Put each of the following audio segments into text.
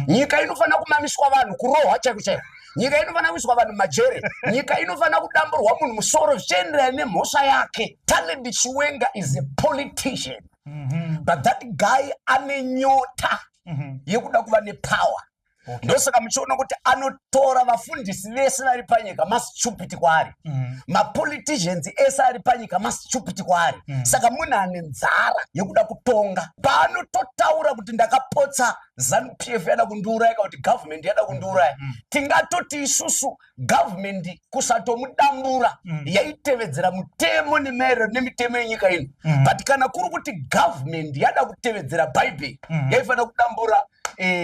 Nyika inofanira kumamiswa vanhu, kurohwa chaiko chaiko. Nyika inofanira kuiswa vanhu mumajere. Nyika inofanira kudamburwa munhu musoro zvichienderana nemhosva yake. Talent Chiwenga is a politician, but that guy ane nyota yekuda kuva nepower. Ndosaka muchiona kuti anotora vafundisi vese vari panyika mastupid kwaari, mapoliticians ese ari panyika mastupid kwaari. Saka munhu ane nzara yekuda kutonga. Paanototaura kuti ndakapotsa ZANU PF yada kundiuraya, kana kuti government yada kundiuraya, tingatoti isusu government kusatomudambura yaitevedzera mutemo nemaererano nemitemo yenyika ino. But kana kuri kuti government yada kutevedzera Bhaibheri, yaifanira kudambura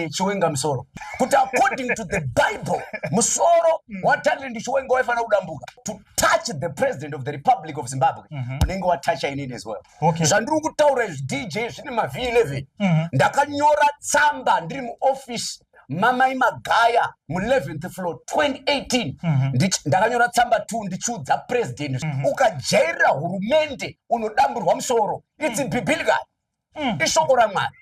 Chiwenga musoro, kuti according to the Bible musoro waTalent Chiwenga waifanira kudambuka. To touch the President of the Republic of Zimbabwe, unenge watacha inini as well. Zvandiri kutaura izvi, DJ, zvine maV11. Ndakanyora tsamba ndiri muoffice mamai Magaya mu11th floor 2018. Ndakanyora tsamba 2 ndichiudza president, ukajairira hurumende unodamburwa musoro. It's biblical, ishoko raMwari.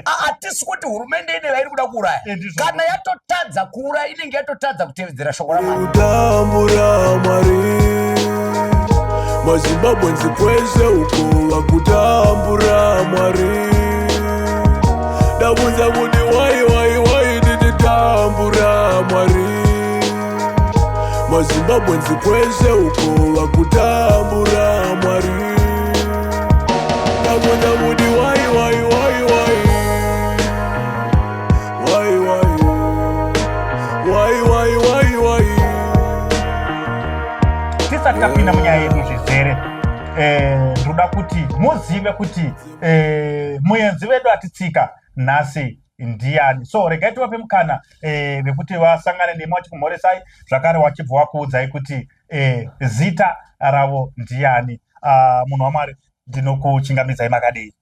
Hatisi kuti hurumende ine vairi kuda kuuraya. Ndizvo. Kana yatotadza kuuraya, inenge yatotadza kutevedzera shoko raMwari. Kutambura Mwari, maZimbabweans kwese uko vakutambura Mwari. Ndabvunza kuti why, why, why tichitambura Mwari? MaZimbabweans kwese uko vakutambura Mwari. Ndabvunza kuti why, why, why, why, why, why, why, why, why, why? Tisati tapinda munyaya yedu zvizere, ndoda kuti muzive kuti muenzi vedu atitsika nhasi ndiani. So regai tivape mukana vekuti vasangane nemi vachikumhoresai, zvakare wachibva wakuudzai kuti zita ravo ndiani. Munhu waMwari, ndinokuchingamidzai, makadii?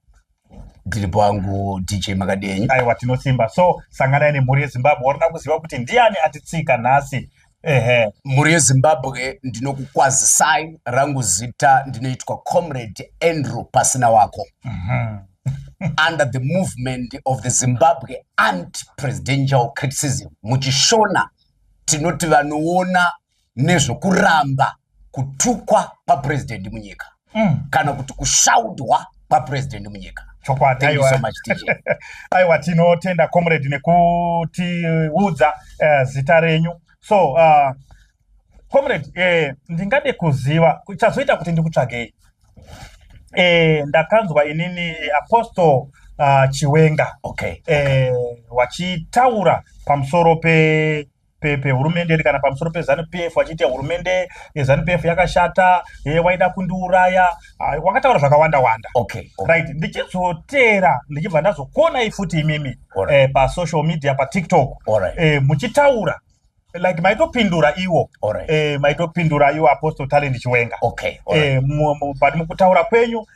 Ndiripo wangu, DJ, makadii? Aiwa, tinosimba. So sanganai nemhuri yeZimbabwe, warina kuziva kuti ndiani atitsika nhasi, ehe. Mhuri yeZimbabwe, ndinokukwazisai. Rangu zita ndinoitwa Comrade Andrew Pasina Wako, under the movement of the Zimbabwe Anti-Presidential Criticism. Muchishona tinoti vanoona nezvokuramba kutukwa kwapurezidendi munyika, kana kuti kushaudwa kwapurezidendi munyika. Chokwadi. Thank you Aiwa. so much, DJ. Aiwa, tinotenda comrade nekutiudza zita renyu. So comrade, ndingade kuziva chazoita kuti ndikutsvagei. Ndakanzwa inini Apostle Chiwenga wachitaura pamusoro pe pehurumende yedu, kana pamusoro peZANU PF, wachiita hurumende yeZANU PF yakashata, waida kundiuraya. Ah, wakataura zvakawanda wanda. Right, ndichizotera, ndichibva ndazokuonai futi imimi pasocial media, paTikTok, muchitaura like maitopindura iwo, maitopindura iwo Apostle Talent Chiwenga. But mukutaura kwenyu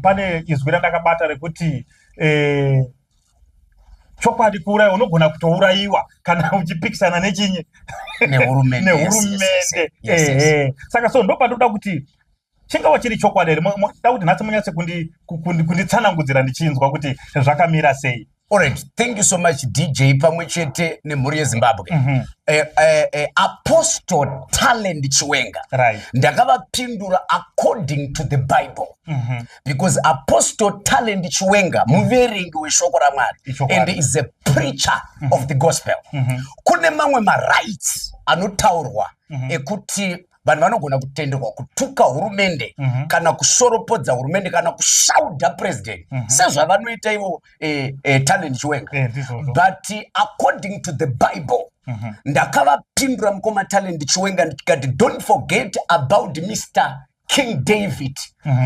pane izwi randakabata rekuti chokwadi kuuraya, unogona kutourayiwa kana uchipikisana nechinyi? Nehurumende. Nehurumende. Yes. Ehe. Saka so ndopandoda kuti chingava chiri chokwadi here? Da kuti nhasi munyatse kunditsanangudzira ndichinzwa kuti zvakamira sei. Alright, thank you so much, DJ, pamwe chete nemhuri yeZimbabwe. Apostle Talent Chiwenga, ndakavapindura according to the Bible, because Apostle Talent Chiwenga muverengi weshoko raMwari Ichokwadi. and is a preacher of the gospel. Kune mamwe marights anotaurwa ekuti vanhu vanogona kutenderwa kutuka hurumende, kana kusoropodza hurumende, kana kushaudha president, sezvavanoita ivo Talent Chiwenga. Ndizvozvo. But according to the Bible, ndakavapindura mukoma Talent Chiwenga ndikati, don't forget about Mr King David.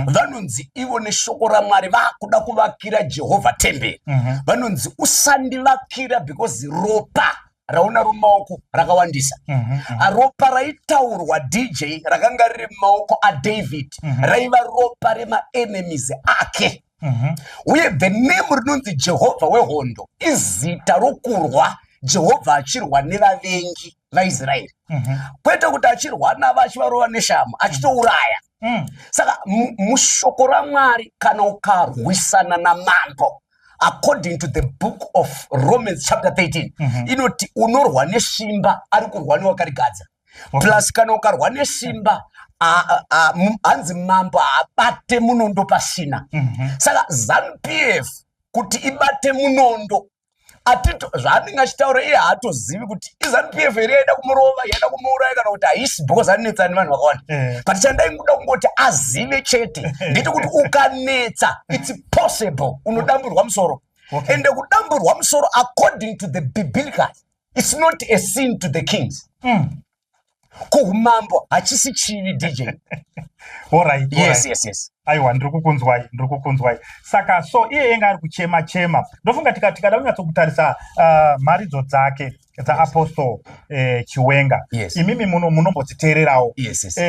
Vanonzi ivo neshoko raMwari vakuda kuvakira Jehovha temberi. Vanonzi usandivakira because ropa rauna rumaoko rakawandisa. Ropa raitaurwa, DJ, rakanga riri mumaoko aDavid raiva ropa remaenemies ake. Uye the name rinonzi Jehovha wehondo izita rokurwa, Jehovha achirwa nevavengi vaIsraeri, kwete kuti achirwa navo achivarova neshamu, achitouraya. Saka mushoko raMwari, kana ukarwisana namambo, According to the book of Romans chapter 13, inoti unorwa nesimba ari kurwa newakarigadza. Plus kana ukarwa nesimba, hanzi mambo haabate munondo pasina. Saka ZANU PF kuti ibate munondo, atito zvaanenge achitaura iye haatozivi kuti iZANU PF here yaida kumurova, yaida kumuuraya, kana kuti haisi, because anetsa nevanhu vakawanda. But chandaingoda kungoti azive chete ndechekuti ukanetsa, it's possible unodamburwa musoro. Ende kudamburwa musoro, according to the biblical, it's not a sin to the kings. Kuumambo hachisi chivi, DJ. All Yes, yes. Aiwa, ndiri kukunzwai, ndiri kukunzwai. Saka so iye yenge ari kuchema chema. Ndofunga tikada kunyatsokutarisa mharidzo dzake dzaApostle Chiwenga, imimi munombodziteererawo. Yes.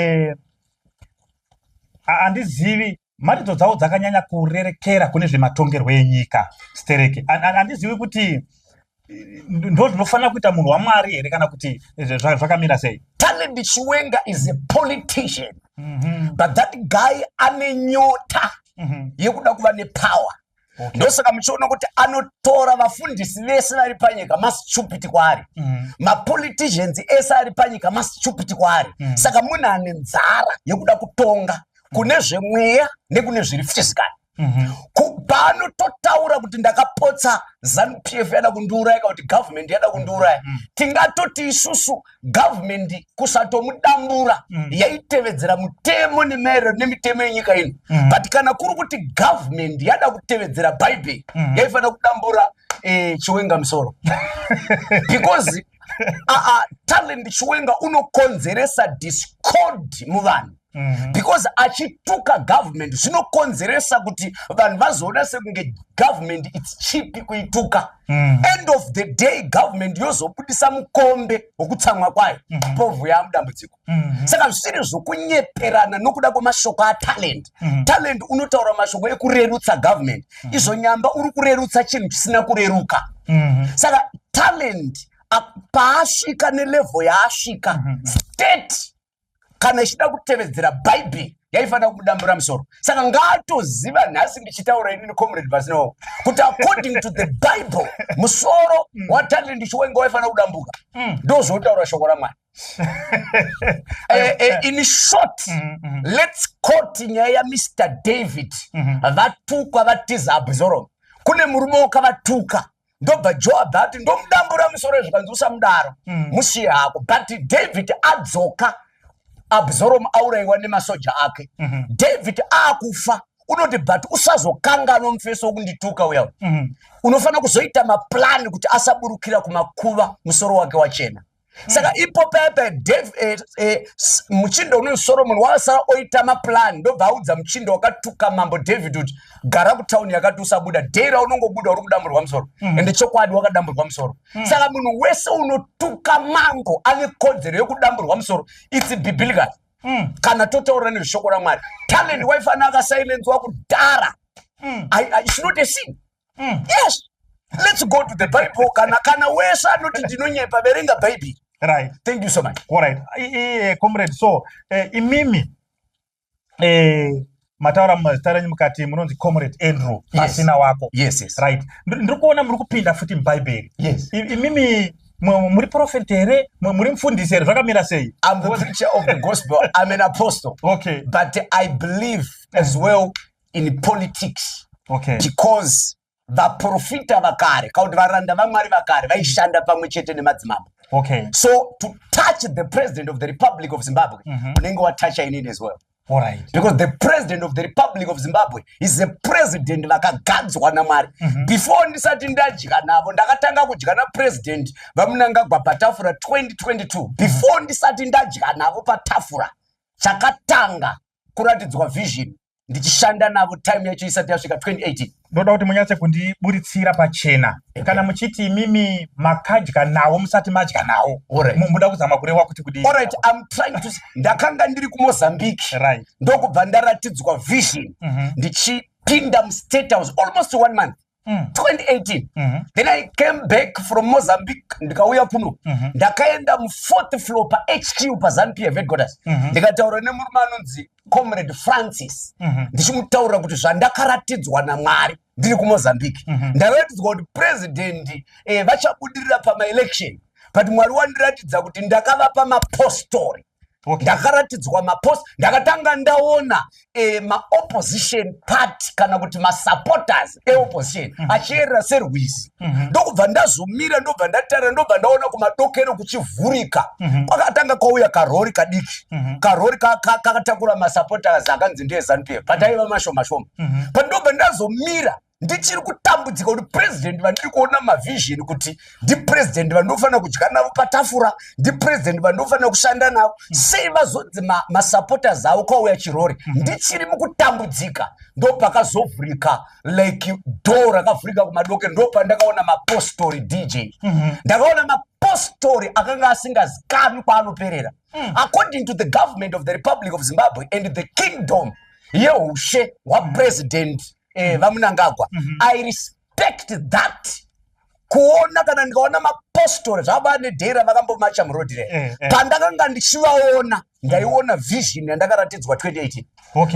Handizivi, mharidzo dzavo dzakanyanya kurerekera kune zvematongerwo enyika stereke. Handizivi kuti ndo zvinofanira kuita munhu waMwari here, kana kuti zvakamira sei? Talent Chiwenga is a politician, but that guy ane nyota yekuda kuva nepower. Ndosaka muchiona kuti anotora vafundisi vese vari panyika mastupid kwaari, mapoliticians ese ari panyika mastupid kwaari. Saka munhu ane nzara yekuda kutonga kune zvemweya nekune zviri physical. Paanototaura kuti ndakapotsa ZANU PF yada kundiuraya, kana kuti government yada kundiuraya, tingatoti isusu government kusatomudambura yaitevedzera mutemo nemaererano nemitemo yenyika ino. But kana kuri kuti government yada kutevedzera Bhaibheri, yaifanira kudambura Chiwenga musoro, because Talent Chiwenga unokonzeresa discord muvanhu, because achituka government zvinokonzeresa kuti vanhu vazoona sekunge government it's cheap kuituka. End of the day, government yozobudisa mukombe wokutsamwa kwayo, povhu yaamudambudziko. Saka zvisiri zvokunyeperana nokuda kwemashoko aTalent. Talent unotaura mashoko ekurerutsa government, izvo nyamba uri kurerutsa chinhu chisina kureruka. Saka Talent paasvika nelevel yaasvika, state kana ichida kutevedzera Bhaibheri yaifanira kumudambura musoro. Saka ngaatoziva nhasi ndichitaura inini Comrade Pasinawo kuti according to the Bible, musoro waTalent Chiwenga waifanira kudambuka. Ndo zvotaura shoko raMwari. In short, let's quote nyaya yaMr David. Vatukwa, vatiza Absalom, kune murume wakavatuka, ndobva Joab ati ndomudambura musoro, zvikanzi usamudaro, musiye hako. But David adzoka, Absalom aurayiwa nemasoja ake. David aakufa, unoti, "But usazokanganwa mufeso wokundituka uya." Unofanira kuzoita maplani kuti asaburukira kumakuva musoro wake wachena. Saka ipo paya muchindo unonzi Solomon wasara oita maplani, ndobva audza muchindo wakatuka mambo David kuti gara kutauni yakati, usabuda, day raunongobuda uri kudamburwa musoro. Ende chokwadi wakadamburwa musoro. Saka munhu wese unotuka mambo ane kodzero yekudamburwa musoro. It's biblical. Kana totaura nezveshoko raMwari, Talent waifanira akasilenzwa kudhara. It's not a sin. Yes, let's go to the Bible. Kana wese anoti ndinonyepa, verenga Bhaibheri. Thank you so much. Alright. Comrade, so imimi mataura mazita renyu mukati munonzi Comrade Andrew Pasina Wako. Yes. Right, ndiri kuona muri kupinda futi muBhaibheri. Yes. Imimi muri prophet here? Muri mufundisi here? Zvakamira sei? I'm the preacher of the gospel. I'm an apostle. But I believe as well in politics, because vaprofita vakare, kana kuti varanda vaMwari vakare, vaishanda pamwe chete nemadzimambo. So to touch the President of the Republic of Zimbabwe, unenge watacha inini as well, because the President of the Republic of Zimbabwe is a president vakagadzwa naMwari. Before ndisati ndadya navo, ndakatanga kudya naPresident vaMnangagwa patafura 2022. Before ndisati ndadya navo patafura, chakatanga kuratidzwa vision ndichishanda navo time yacho isati yasvika, 2018. Ndoda kuti munyatse kundiburitsira pachena. Kana muchiti imimi makadya nawo musati madya nawo, muda kuzama kureva kuti kudii? Alright, I'm trying to, ndakanga ndiri kuMozambique, ndokubva ndaratidzwa vision ndichipinda muState House almost one month. 2018. Then I came back from Mozambique, ndikauya kuno. Ndakaenda mufourth floor paHQ paZANU PF headquarters, ndikataura nemurume anonzi Comrade Francis, ndichimutaurira kuti zvandakaratidzwa naMwari ndiri kuMozambique, ndakaratidzwa kuti president vachabudirira pamaelection, but Mwari wandiratidza kuti ndakavapa mapostori. Ndakaratidzwa mapost, ndakatanga ndaona maopposition party kana kuti masupporters eopposition achiyerera serwizi. Ndokubva ndazomira, ndobva ndatarira, ndobva ndaona kumadokero kuchivhurika. Kwakatanga kwauya karori kadiki, karori kakatakura masupporters akanzi ndeeZANU PF, but aiva mashoma shoma. But ndobva ndazomira, ndichiri kutambudzika kuti president vandiri kuona mavision kuti ndipresident vandinofanira kudya navo patafura, ndipresident vandinofanira kushanda navo, sei vazonzi masupporters avo kwauya chirori? Ndichiri mukutambudzika, ndopakazovhurika, like door rakavhurika kumadokero, ndopandakaona mapostori. DJ, ndakaona mapostori akanga asingazikanwi kwaanoperera. According to the government of the Republic of Zimbabwe and the kingdom yeushe hwapresident vaMunangagwa, I respect that. Kuona kana ndikaona mapostori zvava nedhera vakambomacha murodhi re, pandakanga ndichivaona, ndaiona vision yandakaratidzwa 2018.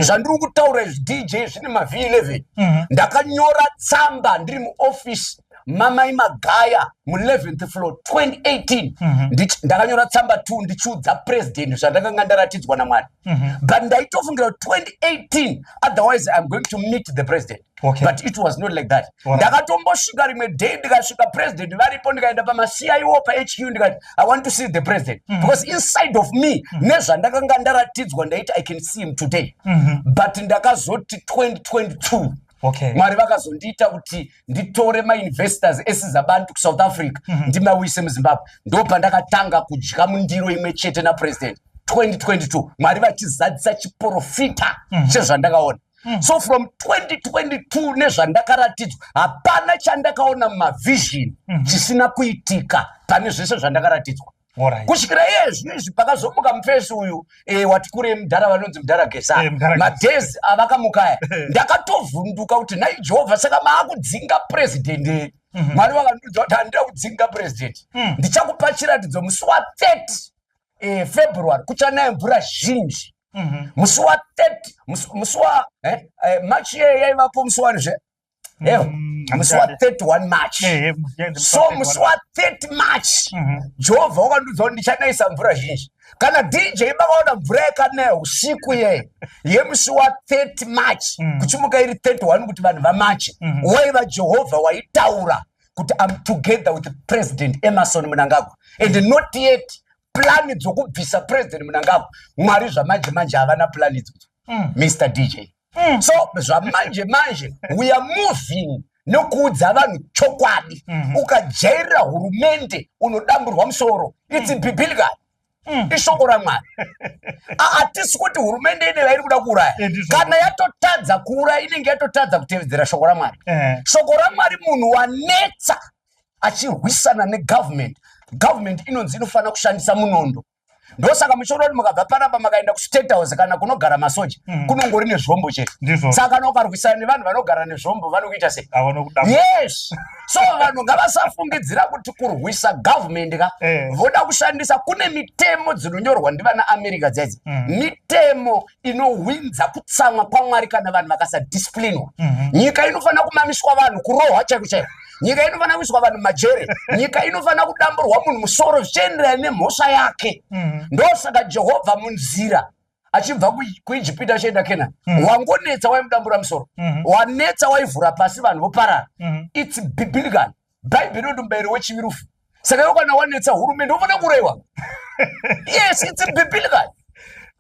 Zvandiri kutaura izvi, DJ, zvine mav11. Ndakanyora tsamba ndiri muofisi mamai Magaya mu11th floor 2018. Ndakanyora tsamba 2 ndichiudza president zvandakanga ndaratidzwa naMwari, but ndaitofungira kuti 2018, otherwise I'm going to meet the president. But it was not like that. Ndakatombosvika rimwe day, ndikasvika president varipo, ndikaenda pamaCIO paHQ, ndikati, "I want to see the president," because inside of me, nezvandakanga ndaratidzwa, ndaiti I can see him today. But ndakazoti 2022, Mwari vakazondiita kuti nditore mainvestors esizabantu kuSouth Africa, ndimawise muZimbabwe. Ndo pandakatanga kudya mundiro imwe chete napresident 2022, Mwari vachizadzisa chiprofita chezvandakaona. So from 2022, nezvandakaratidzwa, hapana chandakaona mumavision chisina kuitika pane zvese zvandakaratidzwa kusvikira iye zvino izvi pakazomuka mufesi uyu wati kure, mudhara vanonzi mudhara Gesa. Mudhara Gesa. Madhezi avakamuka aya, ndakatovhunduka kuti, "Nhai Jehovha, saka maakudzinga purezidendi?" Mwari vakandiudza kuti handida kudzinga purezidendi. Ndichakupa chiratidzo musi wa30 February, kuchanaya mvura zhinji. Musi wa30, musi wa March iyeye yaivapo musi wanizve evo, musi wa31 March. So musi wa30 March, Jehovha wakandiudza kuti ndichanayisa mvura zhinji. Kana DJ vakaona mvura yakanaya usiku iyeye yemusi wa30 March, kuchimuka iri 31 kuti vanhu vamache, waiva Jehovha waitaura kuti I'm together with President Emerson Mnangagwa and not yet plan dzokubvisa President Mnangagwa. Mwari zvamanje manje havana plan idzodzo, Mr DJ. So zvamanje manje we are moving nekuudza vanhu chokwadi. Ukajairira hurumende, unodamburwa musoro. It's biblical, ishoko raMwari. Hatisi kuti hurumende ine vairi kuda kuuraya. Ndizvo. Kana yatotadza kuuraya, inenge yatotadza kutevedzera shoko raMwari. Shoko raMwari, munhu wanetsa achirwisana negovernment, government inonzi inofanira kushandisa munondo. Ndosaka muchiona kuti mukabva panapa makaenda kuState House kana kunogara masoja, kunongori nezvombo chete. Saka kana ukarwisana nevanhu vanogara nezvombo, vanokuita sei? Avanokuda. Yes, so vanhu ngavasafungidzira kuti kurwisa government ka voda kushandisa. Kune mitemo dzinonyorwa ndivana America dzedzi, mitemo inohwinza kutsamwa kwaMwari kana vanhu vakasadisciplinwa. Nyika inofanira kumamiswa vanhu, kurohwa chaiko chaiko. Nyika inofanira kuiswa vanhu mumajere. Nyika inofanira kudamburwa munhu musoro zvichienderana nemhosva yake. Ndosaka Jehovha munzira achibva kuIjipita achienda Kenani, wangonetsa waimudambura musoro, wanetsa waivhura pasi, vanhu voparara. It's biblical. Bhaibheri rinoti mubayiro wechivi rufu. Saka iwe kana wanetsa hurumende, unofanira kurewa. Yes, it's biblical.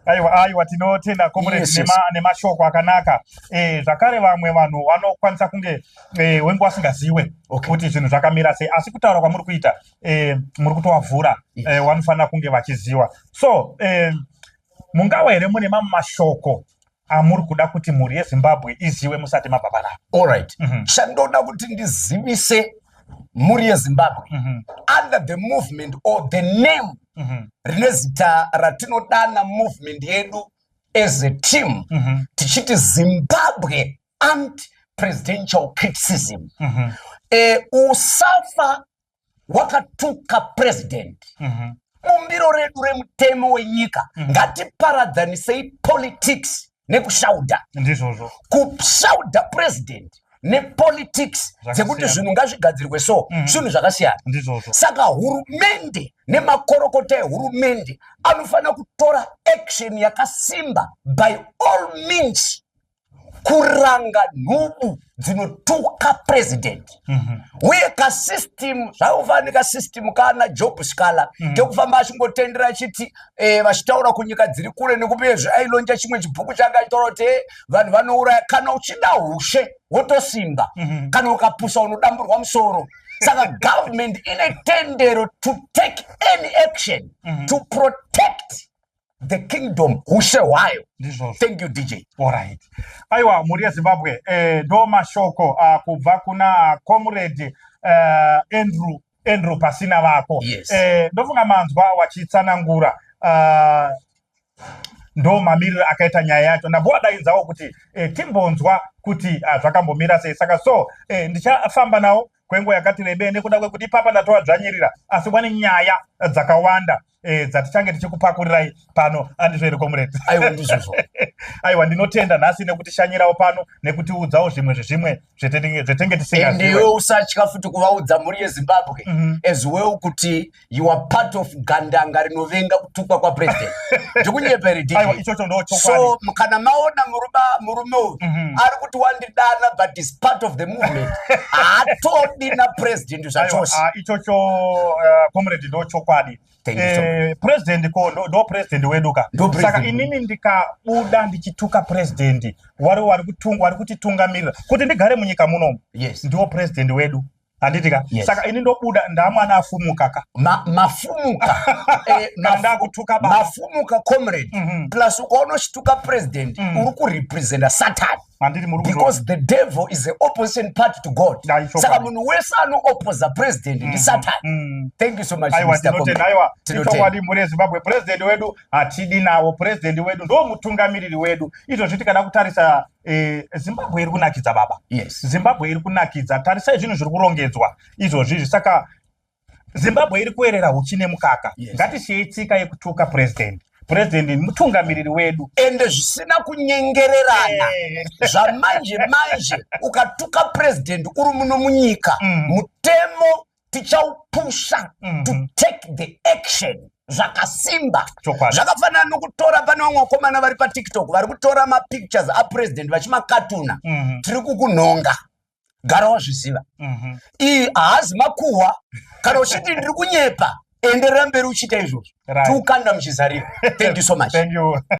Aiwa, aiwa, tinotenda, comrade, nemashoko akanaka. Zvakare vamwe vanhu vanokwanisa kunge wenge vasingaziwe kuti zvinhu zvakamira sei, asi kutaura kwamuri kuita, muri kutovavhura. Vanofanira kunge vachiziva. So mungava here mune mamwe mashoko amuri kuda kuti mhuri yeZimbabwe iziwe musati mabva panapa? Allright. Chandoda kuti ndizivise mhuri yeZimbabwe, under the movement or the name rine zita ratinodana movement yedu as a team, tichiti Zimbabwe Anti Presidential criticism. Usafa wakatuka president. Bumbiro redu remutemo wenyika, ngatiparadzanisei politics nekushaudha. Ndizvozvo. Kushaudha president nepolitics dzekuti zvinhu ngazvigadzirwe, so zvinhu zvakasiyana. Ndizvozvo. Saka hurumende nemakorokota ehurumende anofanira kutora action yakasimba by all means kuranga nhubu dzinotuka president. Uye kasystem, zvakufanira nekasystem kana Job Sikhala kekufamba achingotendera achiti vachitaura kunyika dziri kure, nekupezve ailauncha chimwe chibhuku changa achitaura kuti vanhu vanouraya. Kana uchida ushe wotosimba, kana ukapusa unodamburwa musoro. Saka government ine tendero to take any action to protect the kingdom, ushe hwayo. Ndizvozvo. Thank you, DJ. Alright, aiwa, mhuri yeZimbabwe, ndo mashoko kubva kuna Comrade Andrew Pasina Vako. Ndofunga manzwa wachitsanangura ndo mamiriro akaita nyaya yacho. Ndambowadaidzawo kuti timbonzwa kuti zvakambomira sei. Saka so ndichafamba nawo kwenguva yakati rebei nekuda kwekuti ipapa ndatovadzvanyirira, asi wane nyaya dzakawanda dzatichange tichikupakurirai pano. Andizvo here, comrade? Aiwa, ndizvozvo. Aiwa, ndinotenda nhasi nekutishanyirawo pano nekutiudzawo zvimwe zvezvimwe zvetenge Ende tisingazive. Iwe usatya futi kuvaudza mhuri yeZimbabwe as well kuti you are part of gandanga rinovenga kutukwa kwapresident. Ndikunyepa here, DJ? Aiwa, ichocho ndo chokwadi. So kana maona murume uyu ari kuti wandidana, but is part of the movement, haatodi napresident Aiwa, zvachose. ah, ichocho comrade, ndo chokwadi. Thank you so much. President ko ndo president wedu ka. Ndo president. Saka inini ndikabuda ndichituka president wari kutitungamirira kuti ndigare munyika munomu, ndiwo president wedu, handiti ka? Yes. Saka ini ndobuda ndamwana afumuka ka. Mafumuka. Kana ndakutuka baba. Mafumuka, comrade. Plus ukaona uchituka president, uri kurepresenta Satan. Handiti muri kuzviona? Because the devil is the opposition party to God. Da, ichokwadi. Saka munhu wese anoopposa president ndisatan. Thank you so much, Aiwa, Mr. tinotenda. Comrade. Aiwa. Tinotenda. Ichokwadi, mhuri yeZimbabwe, president wedu hatidi nawo. President wedu ndo mutungamiriri wedu. Izvozvi tikada kutarisa, Zimbabwe iri kunakidza, baba. Zimbabwe iri kunakidza. Tarisai zvinhu zviri kurongedzwa izvozvizvi. Saka Zimbabwe iri kuerera huchi nemukaka. Ngatisiyei tsika yekutuka president. President mutungamiriri wedu. Ende zvisina kunyengererana, zvamanje manje, ukatuka president uri muno munyika, mutemo tichaupusha to take the action zvakasimba. Chokwadi. Zvakafanana nokutora, pane vamwe vakomana vari paTikTok vari kutora mapictures apresident vachimakatuna. Tiri kukunhonga, gara wazviziva. Iyi haazi makuhwa. Kana uchiti ndiri kunyepa, enderera mberi uchiita izvozvo. Tiukanda muchizarira. Thank you so much. Thank you.